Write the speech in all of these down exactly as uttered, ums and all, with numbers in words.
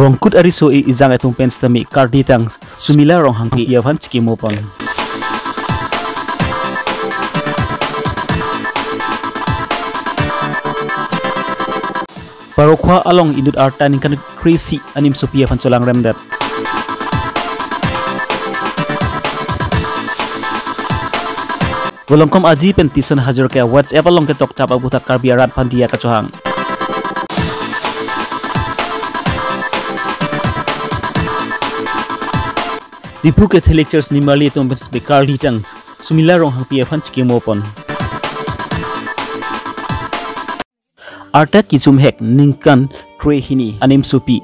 Rongkut ariso-e ejang atum pen sitame karkli tang Sumila Ronghangpi aphan chikimo pon. Parokhowa along inut arta ningkan kre-isi animsopi aphan cholangremdet. Volongkom Aji pen Tison Hazarika WhatsApp along ketoktap aputhak Karbi arat aphan diya kachohang. Diphu Catholic Church nimarli atum pen sitame karkli tang Sumila Ronghangpi aphan chikimo pon. Arta kejumhek ningkan kre-hini animsopi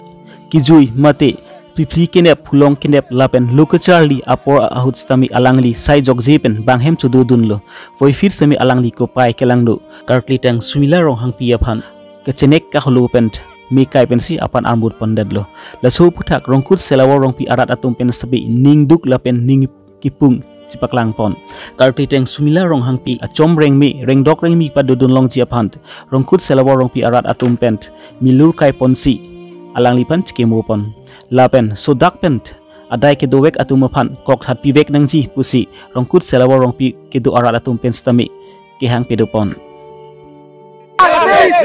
kejui mate piphli kenep, hulong kenep lapen lo kacharli apor ahut sitame alangli sai jokje pen banghem chododunlo. Voiphit sitame alangli kopai kelangno karkli tang Sumila Ronghangpi aphan kachenek kaholo pen mekai pensi aphan armut pondetlo. Laso aputhak Rongkut Selawor Rongpi arat atum pen sitame ningduk lapen ning kipung chipaklang pon. Karkli tang Sumila Ronghangpi achom rengme, rengdok rengme padodun longji aphan Rongkut Selawor Rongpi arat atum pen milur kai ponsi alangliphan chikimo pon. Lapen sodak pen adai kedovek atum aphan kok thatpivek nangji pusi Rongkut Selawor Rongpi kedo arat atum pen sitame kehang pado pon.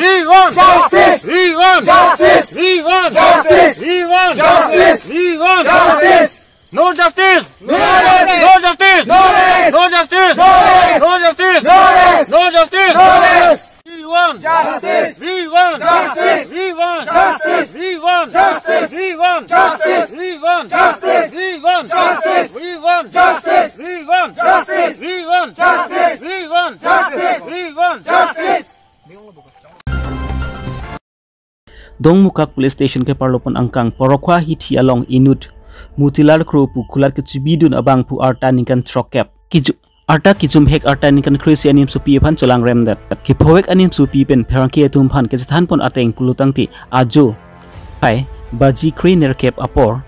We want justice. We want justice. We want justice. We want justice. We want justice. No justice. No justice. No justice. No justice. No justice. No justice. No justice. No justice. We want justice. We want justice. We want justice. We want justice. We want justice. We want justice. We want justice. We want justice. We want justice. We want justice. We want justice. We want justice. Dongmukak Police Station keparlo pon angkang Parokhowa hithi along inut Motilal Kro pu kulat kechibidun abangphu arta ningkan throkkep. Kiju arta kejumhek arta ningkan kre-isi animsopi aphan cholangremdet. Kephovek animsopi pen pherangke atum aphan kachethan pon ateng pulotangte ajo hai baji krenerkep apor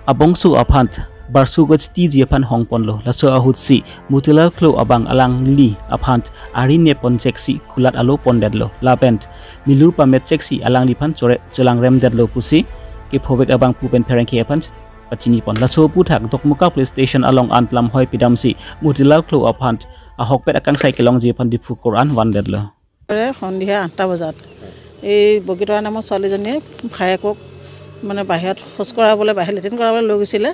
abongso aphan barsu gojtiji aphan hong ponlo. Laso ahutsi Motilal Kro abang alangli aphan ari ne poncheksi kulat alo pondetlo. Lapen milur pametcheksi alangliphan chore cholangremdetlo pusi kephovek abangphu pen pherangke aphan pachini pon. Laso aputhak Dongmukak Police Station along an lamhoi pidamsi Motilal Kro aphan ahokpet akangsai kelongji aphan Diphu Koran vandetlo. সন্ধিয়া আঠটা বজাত এই বগীতৰা নামৰ ছোৱালীজনীয়ে ভায়েকক মানে বাহিৰত শৌচ কৰাবলৈ, বাহিৰত লেট্ৰিন কৰাবলৈ লৈ গৈছিলে।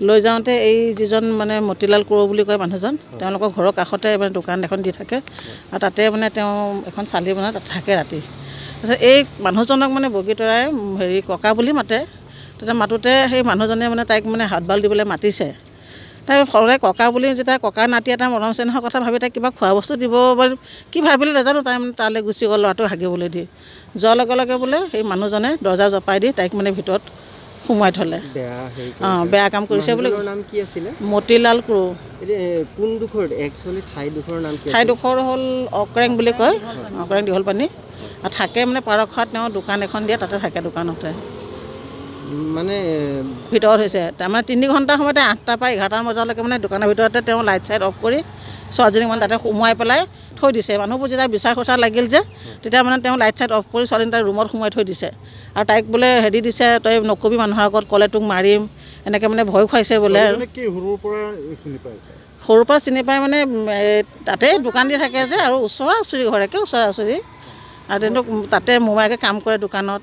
লৈ যাওঁতে এই যিজন মানে মতিলাল কুঁৱৰ বুলি কয় মানুহজন, তেওঁলোকৰ ঘৰৰ কাষতে মানে দোকান এখন দি থাকে আৰু তাতে মানে তেওঁ এখন চালি বনাই তাত থাকে ৰাতি। তাৰপিছত এই মানুহজনক মানে বগীতৰাই, উম, হেৰি, ককা বুলি মাতে। তাতে মাতোতে সেই মানুহজনে মানে তাইক মানে হাতবাল দিবলৈ মাতিছে। তাই সৰুৰে ককা বুলি, যেতিয়া ককা নাতি এটা মৰম চেনেহৰ কথা ভাবি তাই কিবা খোৱা বস্তু দিব বুলি কি ভাবিলে নাজানো, তাই মানে তালৈ গুচি গ'ল ল'ৰাটো হাগিবলৈ দি। যোৱাৰ লগে লগে বোলে সেই মানুহজনে দৰ্জা জপাই দি তাইক মানে ভিতৰত সোমোৱাই থলে। বেয়া হেৰি অ, কৰিছে। বেয়া কাম কৰিছে বুলি। মানুহজনৰ নাম কি আছিলে? মতিলাল কুঁৱৰ। এতিয়া, এ, কোনডোখৰত, একচুৱেলি ঠাইডোখৰৰ নাম কি আছিলে? ঠাইডোখৰ হ'ল অকৰেং বুলি কয়, অকৰেং দীঘল পানী। আৰু থাকে মানে পাৰখোৱাত তেওঁ দোকান এখন দিয়ে, তাতে থাকে দোকানতে। উম, মানে, এ, ভিতৰত হৈছে। তাৰমানে তিনি ঘণ্টা সময়তে আঠটাৰ পৰা এঘাৰটামান বজালৈকে মানে দোকানৰ ভিতৰতে তেওঁ লাইট চাইট অফ কৰি ছোৱালীজনীক মানে তাতে সোমোৱাই পেলাই থৈ দিছে। মানুহবোৰ যেতিয়া বিচাৰ খোচাৰ লাগিল যে, তেতিয়া মানে তেওঁ লাইট চাইট অফ কৰি ছোৱালীজনী তাই ৰুমত সোমাই থৈ দিছে। আৰু তাইক বোলে হেৰি দিছে, "তই নকবি মানুহৰ আগত, ক'লে তোক মাৰিম", এনেকে মানে ভয় খুৱাইছে বোলে। ছোৱালীজনীক কি সৰুৰ পৰা চিনি পায়? সৰুৰ পৰা চিনি পায় মানে, উম, এ, তাতে দোকান দি থাকে যে, আৰু ওচৰা ওচৰি ঘৰ, একে ওচৰা ওচৰি। আৰু তেহেঁতক তাতে মোমায়েকে কাম কৰে দোকানত।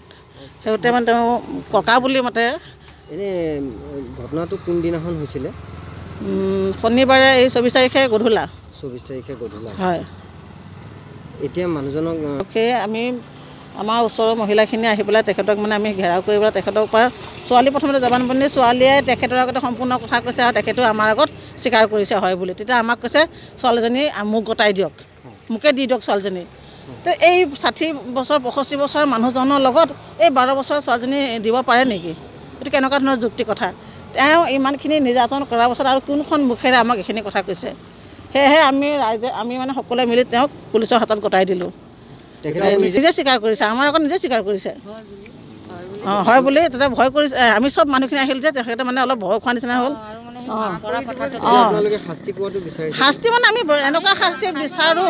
সেইতে মানে তেওঁ ককা বুলি মাতে। এনে, উম, ঘটনাটো কোনদিনাখন হৈছিলে? উম, শনিবাৰে, এই চৌবিশ তাৰিখে গধূলা। চৌবিশ তাৰিখে গধূলা। হয়। এতিয়া মানুহজনক, আহ, সেই আমি, আমাৰ ওচৰৰ মহিলাখিনি আহি পেলাই তেখেতক মানে আমি ঘেৰাও কৰি পেলাই তেখেতৰ পৰা ছোৱালী প্ৰথমতে জবানবন্দী, ছোৱালীয়ে তেখেতৰ আগতে সম্পূৰ্ণ কথা কৈছে আৰু তেখেতেও আমাৰ আগত স্বীকাৰ কৰিছে হয় বুলি। তেতিয়া আমাক কৈছে, "ছোৱালীজনী, আ, মোক গতাই দিয়ক, মোকে দি দিয়ক ছোৱালীজনী।" তে এই ষাঠি বছৰ, পঁয়ষষ্ঠি বছৰ মানুহজনৰ লগত এই বাৰ বছৰ ছোৱালীজনী দিব পাৰে নেকি? এইটো কেনেকুৱা ধৰণৰ যুক্তি কথা? তেওঁ ইমানখিনি নিৰ্যাতন কৰাৰ পাছত আৰু কোনখন মুখেৰে আমাক এইখিনি কথা কৈছে? সেয়েহে আমি ৰাইজে, আমি মানে সকলোৱে মিলি তেওঁক পুলিচৰ হাতত গতাই দিলোঁ। তেখেতে নিজে নিজে স্বীকাৰ কৰিছে, আমাৰ আগত নিজে স্বীকাৰ কৰিছে। অ, হয় বুলি তাতে ভয় কৰিছে। এ, আমি চব মানুহখিনি আহিল যে তেখেতে মানে অলপ ভয় খোৱা নিচিনা হ'ল। অ। অ। আপোনালোকে শাস্তি পোৱাটো বিচাৰিছে? শাস্তি মানে আমি ব-, এনেকুৱা শাস্তি বিচাৰো,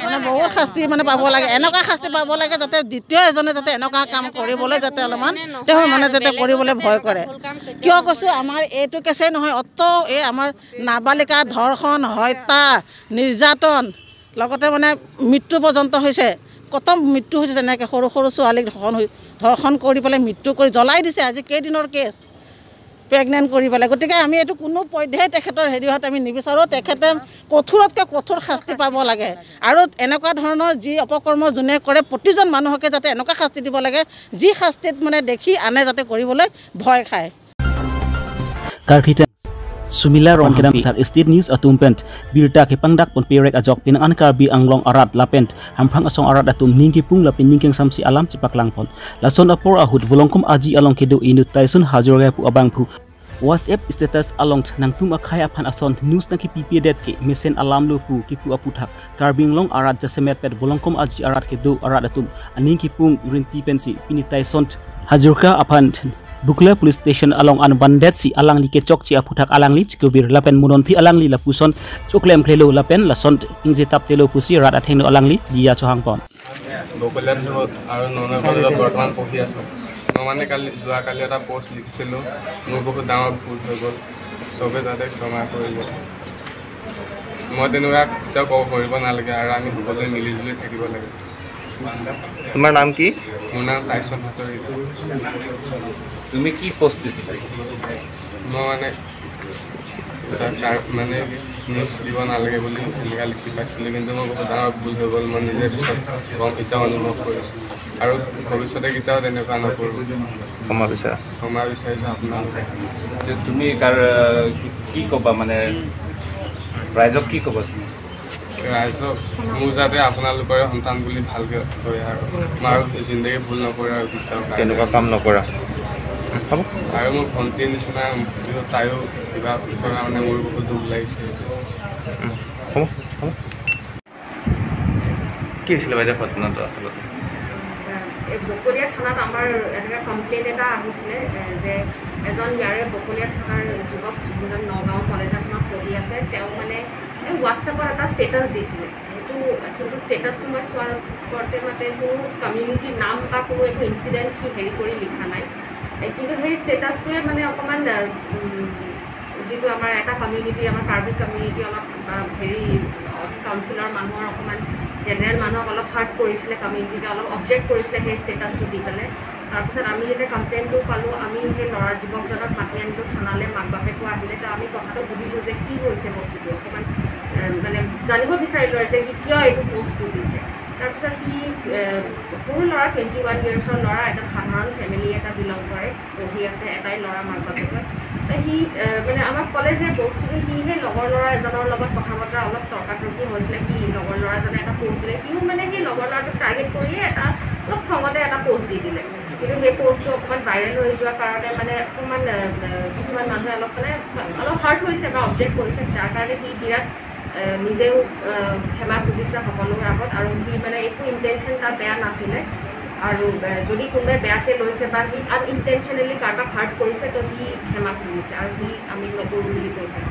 মানে বহুত শাস্তি মানে পাব লাগে, এনেকুৱা শাস্তি পাব লাগে যাতে দ্বিতীয় এজনে যাতে এনেকুৱা কাম কৰিবলৈ যাতে অলপমান তেওঁ মানে যাতে কৰিবলৈ ভয় কৰে। কিয় কৈছো, আমাৰ এইটো কেছেই নহয়, অত এই আমাৰ নাবালিকা ধৰ্ষণ, হত্যা, নিৰ্যাতন, লগতে মানে মৃত্যু পৰ্যন্ত হৈছে, কত মৃত্যু হৈছে, তেনেকে সৰু সৰু ছোৱালীক ধৰ্ষণ হৈ, ধৰ্ষণ কৰি পেলাই মৃত্যু কৰি জ্বলাই দিছে। আজি কেইদিনৰ কেছ, প্ৰেগনেণ্ট কৰি পেলাই। গতিকে আমি এইটো কোনো পধ্যেই তেখেতৰ হেৰি হোৱাত আমি নিবিচাৰোঁ। তেখেতে কঠোৰতকৈ কঠোৰ শাস্তি পাব লাগে আৰু এনেকুৱা ধৰণৰ যি অপকৰ্ম যোনে কৰে প্ৰতিজন মানুহকে যাতে এনেকুৱা শাস্তি দিব লাগে, যি শাস্তিত মানে দেখি আনে যাতে কৰিবলৈ ভয় খায়। Karkli Tang, Sumila Ronghang kedam thak State News atum pen birta kepangdak pon perek ajok penang an Karbi Anglong arat lapen Hamphang asong arat atum ning kepung lapen ning kengsamsi alam chepaklang pon. Lason apor ahut Volongkom Aji along kedo inut Tyson Hazarika pu abangphu WhatsApp status along nangtum akhei aphan ason news nangkepipedet ke mesen alamlo pu kipu aputhak Karbi Anglong arat jasemet pet Volongkom Aji arat kedo arat atum aning kepung rinti pensi pini Tyson Hazarika aphan Bukla Police Station along an bandetsi alangli kechokche aputhak alangli chikubir lapen mo non aphi alangli lapuson choklemklelo lapen lason ingjetaptelo pusi rat athengno alangli diya chohang pon. বকলীয়া থানাত আৰু নগাঁও কলেজত বৰ্তমান পঢ়ি আছোঁ। মই মানে কালি, যোৱাকালি এটা পষ্ট লিখিছিলোঁ, মোৰ বহুত ডাঙৰ ভুল হৈ গ'ল, চবে যাতে ক্ষমা কৰি দিয়ে। মই তেনেকুৱা কেতিয়াও ক-, কৰিব নালাগে আৰু আমি সকলোৱে মিলিজুলি থাকিব লাগে। তোমাৰ নাম কি? মোৰ নাম টাইচন হাজৰিকা। তুমি কি পষ্ট দিছিলা? মই মানে, ছাৰ, কাৰ-, মানে নিউজ দিব নালাগে বুলি এনেকুৱা লিখি পাইছিলোঁ, কিন্তু মই বহুত ডাঙৰ ভুল হৈ গ'ল। মই নিজে পিছত গম, এতিয়া অনুভৱ কৰিছোঁ আৰু ভৱিষ্যতে কেতিয়াও তেনেকুৱা নকৰোঁ। ক্ষমা বিচাৰা। ক্ষমা বিচাৰিছোঁ আপোনালোকক। যে তুমি কাৰ, কি, কি ক'বা, মানে ৰাইজক কি ক'বা তুমি? ৰাইজক, মোৰ যাতে আপোনালোকৰে সন্তান বুলি ভালকে থৈ আৰু মই আৰু জিন্দেগী ভুল নকৰে আৰু কেতিয়াও। তেনেকুৱা কাম নকৰা। হ'ব। আৰু মোৰ ভণ্টিৰ নিচিনা, তাইও কিবা কৰা, মানে মোৰ বহুত দুখ লাগিছে। উম, হ'ব, হ'ব। কি হৈছিলে বাইদেউ ঘটনাটো আচলতে? এই বকলীয়া থানাত আমাৰ এনেকে কমপ্লেইন এটা আহিছিলে, এ, যে এজন ইয়াৰে বকলীয়া থানাৰ যুৱক, যোনজন নগাঁও কলেজ এখনত পঢ়ি আছে, তেওঁ মানে এই WhatsApp-ত এটা ষ্টেটাছ দিছিলে। সেইটো, কিন্তু ষ্টেটাছটো মই চোৱা কৰোঁতে মানে কোনো কমিউনিটি নাম বা কোনো একো ইনচিডেণ্ট সি হেৰি কৰি লিখা নাই। এ, কিন্তু সেই ষ্টেটাছটোৱে মানে অকণমান, আ, উম, যিটো আমাৰ এটা কমিউনিটি, আমাৰ কাৰ্বি কমিউনিটি অলপ, আ, হেৰি, আ, কাউন্সিলৰ মানুহৰ অকণমান, জেনেৰেল মানুহক অলপ হাৰ্ট কৰিছিলে, কমিউনিটিকে অলপ অবজেক্ট কৰিছিলে সেই ষ্টেটাছটো দি পেলাই। তাৰপিছত আমি যেতিয়া কমপ্লেইনটো পালোঁ, আমি সেই ল'ৰা যুৱকজনক মাতি আনিলোঁ থানালৈ, মাক বাপেকো আহিলে। তো আমি কথাটো সুধিলোঁ যে কি হৈছে বস্তুটো, অকণমান, এ, মানে জানিব বিচাৰিলোঁ আৰু যে সি কিয় এইটো পষ্টটো দিছে। তাৰপিছত সি, এ, সৰু ল'ৰা, টুৱেণ্টি ওৱান ইয়াৰ্ছৰ ল'ৰা, একদম সাধাৰণ ফেমিলি এটা বিলং কৰে, পঢ়ি আছে, এটাই ল'ৰা মাক বাপেকৰ। তো সি, এ, মানে আমাক ক'লে যে বস্তুটো সি সেই লগৰ ল'ৰা এজনৰ লগত কথা বতৰা অলপ তৰ্কাতৰ্কি হৈছিলে, কি লগৰ ল'ৰাজনে এটা পষ্ট দিলে, সিও মানে সেই লগৰ ল'ৰাটোক টাৰ্গেট কৰিয়ে এটা অলপ খঙতে এটা পষ্ট দি দিলে। কিন্তু সেই পষ্টটো অকণমান ভাইৰেল হৈ যোৱাৰ কাৰণে মানে অকণমান, এ, এ, কিছুমান মানুহে অলপ মানে অলপ হাৰ্ট হৈছে বা অবজেক্ট কৰিছে, যাৰ কাৰণে সি বিৰাট, এ, নিজেও, এ, ক্ষমা খুজিছে সকলোৰে আগত। আৰু সি মানে একো ইনটেনশ্যন তাৰ বেয়া নাছিলে। আৰু, এ, যদি কোনোবাই বেয়াকে লৈছে বা সি আনইনটেনশ্যনেলি কাৰোবাক হাৰ্ট কৰিছে, তো সি ক্ষমা খুজিছে আৰু সি আমি নকৰোঁ বুলি কৈছে।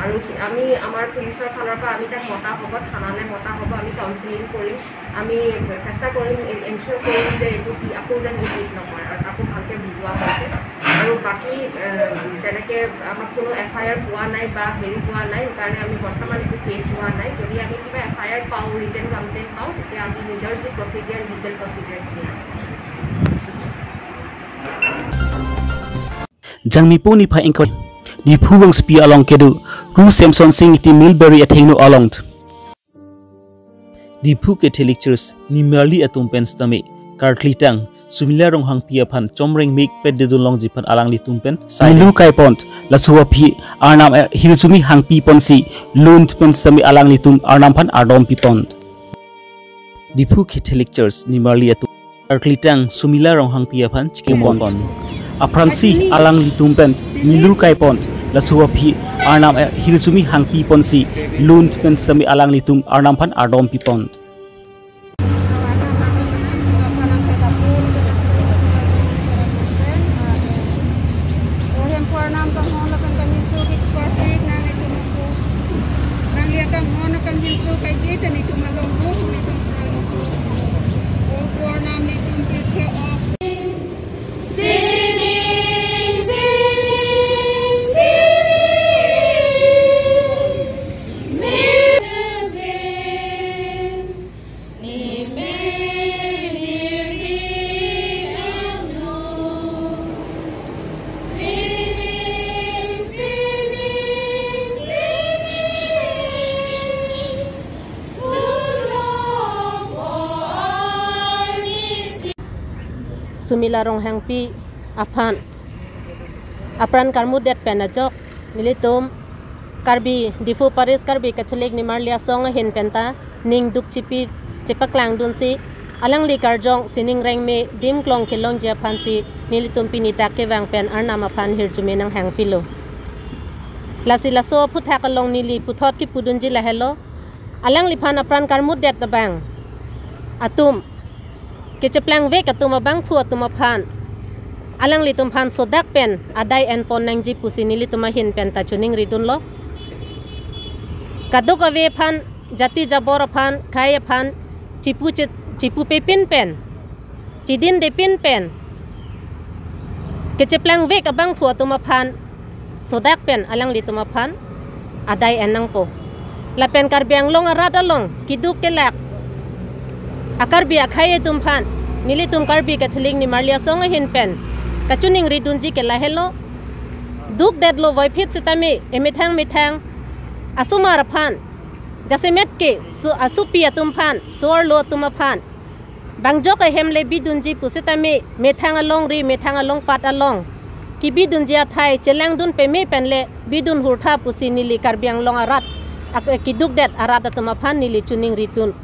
আৰু সি, আমি আমাৰ পুলিচৰ ফালৰ পৰা আমি তাক মতা হ'ব, থানালৈ মতা হ'ব, আমি কাউন্সেলিং কৰিম। আমি চেষ্টা কৰিম, এ-, এনচিয়ৰ কৰিম যে এইটো সি আকৌ যেন ৰিপিট নকৰে আৰু তাকো ভালকে বুজোৱা হৈছে। আৰু বাকী, এ, তেনেকে আমাক কোনো এফ আই আৰ পোৱা নাই বা হেৰি পোৱা নাই, সেইকাৰণে আমি বৰ্তমান একো কেছ লোৱা নাই। যদি আমি কিবা এফ আই আৰ পাওঁ, ৰিটেন কমপ্লেইন পাওঁ, তেতিয়া আমি নিজৰ যি প্ৰচিডিয়াৰ, লিগেল প্ৰচিডিয়াৰখিনি আমি Jangmi puni pha ingkoi. Diphu Wangsopi along kedo Ru Samson Sing ti Millberry athengno along. Diphu Catholic Church nimarli atum pen sitame karkli tang Sumila Ronghangpi aphan chomreng mek pet dedun longji aphan alanglitum pen sai. Nilu kaipon, laso aphi Arnam, eh, hirjumi hangpi ponsi lun pen sitame alanglitum Arnam aphan ardom pipon. Diphu Catholic Church nimarli atum karkli tang Sumila Ronghangpi aphan chikimon pon. Aphrangsi alanglitum pen nilu kaipon, laso aphi Arnam, eh, hirjumi hangpi ponsi lun pen sitame alanglitum Arnam aphan ardom pipon. Sumila Ronghangpi aphan apran karmudet pen ajok nelitum Karbi Diphu Parish Karbi Catholic Nimarli Asong ahin penta ning duk chipi chepaklangdunsi alangli karjong sining rengme dim klong kelongji aphansi nelitum pini dak kevang pen Arnam aphan hirjume nanghangpilo. Lasi laso aphuthak along neli puthot kipudunji lahelo, alangliphan apran karmudet abang atum, kecheplangvek atum abangphu atum aphan alanglitum aphan sodak pen adai enpon nangji pusi nelitum ahin penta choningridunlo. Kadokave aphan, jati jabor aphan, khei aphan chipu che-, chipupepin pen, chidindepin pen, kecheplangvek abangphu atum aphan sodak pen alanglitum aphan adai en nangpo. Lapen Karbi Anglong arat along kiduk kelak a-Karbi akhei atum aphan nelitum Karbi Catholic Nimarli Asong ahin pen kachoningridunji ke lahelo. Dukdetlo voiphit setame emethang methang asomar aphan, jasemet ke so-, asopi atum aphan, so-arlo atum aphan bangjok ahem le bidunji pusitame methang alongri, methang alongpat along kibidunji athai chelangdun peme pen le bidun hurtha pusi neli Karbi Anglong arat ak-, kidukdet arat atum aphan neli choningridun.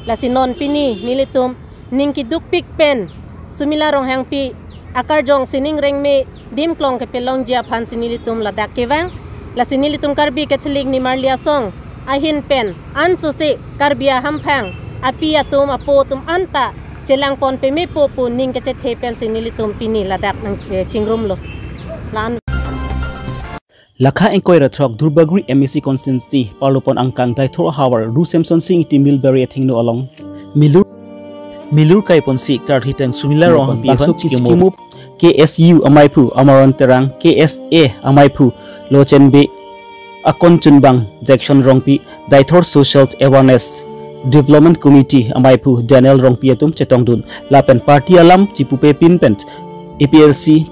Lasi non pini nelitum ning kidukpik pen Sumila Ronghangpi akarjong sining rengme dim klong kepelongji aphansi nelitum ladak kevang. Lasi nelitum Karbi Catholic Nimarli Asong ahin pen ansose Karbi ahamphang api atum apo atum anta chelangpon pemepo pu ning kachethe pensi nelitum pini ladak nang, eh, chingrumlo. La-an. Lakha ingkoi ra throk Duarbagori M A C constituency parlopon angkang Deithor ahavar Ru Semson Sing Ingti Millberry athengno along milur, milur kaiponsi karkli tang Sumila Ronghangpi aphan bangsuk chikimo K S U amaiphu Amaron Terang, K S A amaiphu Lochen Bey, akon chunbang Jackson Rongpi, Deithor Social Awareness Development Committee amaiphu Daniel Rongpi atum chetongdun. Lapen party alam chipupepin pen A P H L C,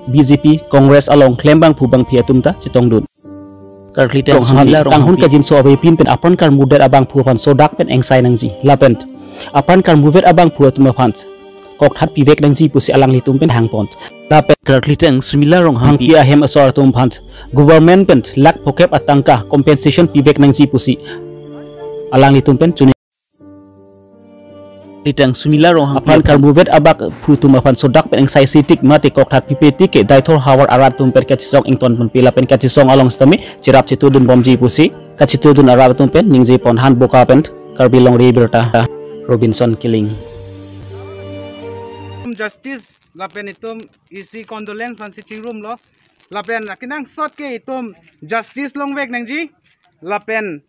B J P, Congress along klembangphu bangphi atum ta chetongdun. Karkli tang Ronghang Sumila Ronghangpi kanghon kajinso avepin pen apran karmudet abangphu aphan sodak pen engsai nangji. Lapen apran karmuvet abangphu atum aphan kokthat pivek nangji pusi alanglitum pen hangpon. Lapen karkli tang Sumila Ronghangpi ahem asor atum aphan government pen lakh phokep atangka compensation pivek nangji pusi alanglitum pen choni. Karkli tang Sumila Ronghangpi apran karmuvet abangphu atum aphan sodak pen engsai sitik mate kokthat pipe tik ke Deithor havar arat atum pen kachisong ingtonponpe lapen kachisong along setame cherap chetudunbomji pusi kachetudun arat atum pen ningjepon. Han Bokajan pen Karbi Longri Abirta, Robinson Killing. Justice lapen itum isi condolence aphansi chingrumlo. Lapen akenangsot ke itum justice longvek nangji. Lapen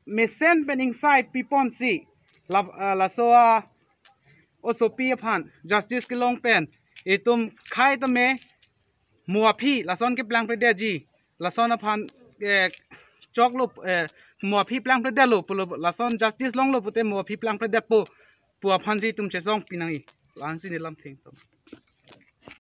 mesen pen ingsai piponsi la, ah, laso a-osopi aphan justice kelong pen itum khei tame mo aphi lason keplangpledetji. Lason aphan, eh, choklo, eh, mo aphi plangpledetlo pulo, lason justice longlo pute mo aphi plangpledetpo pu aphansi itum chesong pinangji. La-ansi nelam thengtum.